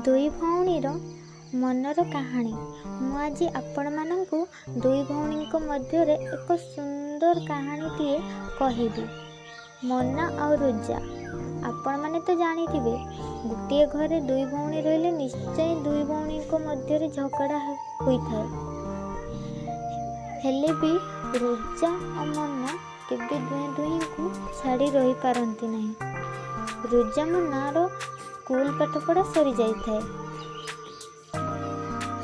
ଦୁଇ ଭଉଣୀର ମନର କାହାଣୀ। ମୁଁ ଆଜି ଆପଣମାନଙ୍କୁ ଦୁଇ ଭଉଣୀଙ୍କ ମଧ୍ୟରେ ଏକ ସୁନ୍ଦର କାହାଣୀଟିଏ କହିବି। ମନା ଆଉ ରୁଜା। ଆପଣମାନେ ତ ଜାଣିଥିବେ, ଗୋଟିଏ ଘରେ ଦୁଇ ଭଉଣୀ ରହିଲେ ନିଶ୍ଚୟ ଦୁଇ ଭଉଣୀଙ୍କ ମଧ୍ୟରେ ଝଗଡ଼ା ହୋଇଥାଏ। ହେଲେ ବି ରୁଜା ଆଉ ମନା କେବେ ଦୁହେଁ ଦୁହିଁଙ୍କୁ ଛାଡ଼ି ରହିପାରନ୍ତି ନାହିଁ। ରୁଜା ମନାର ସ୍କୁଲ ପାଠପଢ଼ା ସରିଯାଇଥାଏ।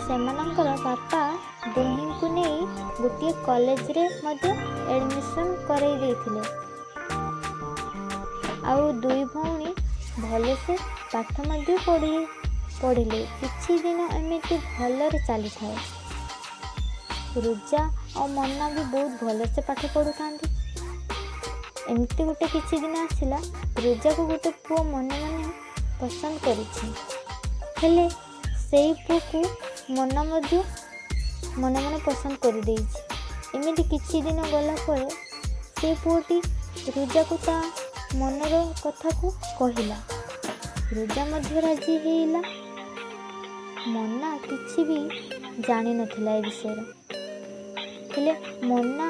ସେମାନଙ୍କର ବାପା ଦୁହିଁଙ୍କୁ ନେଇ ଗୋଟିଏ କଲେଜରେ ମଧ୍ୟ ଆଡ଼ମିସନ୍ କରାଇ ଦେଇଥିଲେ ଆଉ ଦୁଇ ଭଉଣୀ ଭଲସେ ପାଠ ମଧ୍ୟ ପଢ଼ିଲେ। କିଛି ଦିନ ଏମିତି ଭଲରେ ଚାଲିଥାଏ। ରୁଜା ଆଉ ମନା ବି ବହୁତ ଭଲସେ ପାଠ ପଢ଼ୁଥାନ୍ତି। ଏମିତି ଗୋଟେ କିଛି ଦିନ ଆସିଲା, ରୁଜାକୁ ଗୋଟେ ପୁଅ ମନେ ମନେ ପସନ୍ଦ କରିଛି। ହେଲେ ସେଇ ପୁଅକୁ ମନା ମଧ୍ୟ ମନେ ମନେ ପସନ୍ଦ କରିଦେଇଛି। ଏମିତି କିଛି ଦିନ ଗଲା ପରେ ସେ ପୁଅଟି ରୁଜାକୁ ତା ମନର କଥାକୁ କହିଲା। ରୁଜା ମଧ୍ୟ ରାଜି ହେଇଲା। ମନା କିଛି ବି ଜାଣିନଥିଲା ଏ ବିଷୟରେ। ହେଲେ ମନା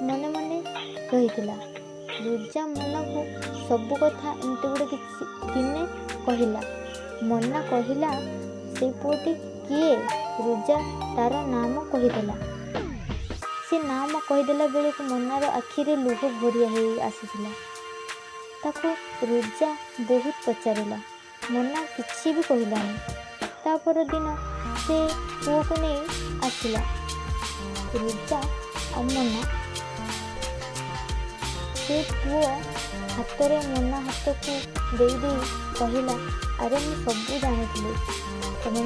ମନେ ମନେ ରହିଥିଲା। ରୁଜା ମନାକୁ ସବୁ କଥା ଏମିତି ଗୋଟେ କିଛି ଦିନେ କହିଲା। ମନା କହିଲା, ସେଇ ପୁଅଟି କିଏ? ରୁଜା ତାର ନାମ କହିଦେଲା। ସେ ନାମ କହିଦେଲା ବେଳକୁ ମନାର ଆଖିରେ ଲୁହ ଭରି ହେଇ ଆସୁଥିଲା। ତାକୁ ରୁଜା ବହୁତ ପଚାରିଲା। ମନା କିଛି ବି କହିଲାନି। ତା ପରଦିନ ସେ ପୁଅକୁ ନେଇ ଆସିଲା ରୁଜା ଆଉ ମନା। ସେ ପୁଅ ହାତରେ ମନା ହାତକୁ ଦେଇ ଦେଇ କହିଲା, "ଆରେ, ମୁଁ ସବୁ ଜାଣିଥିଲି ତମେ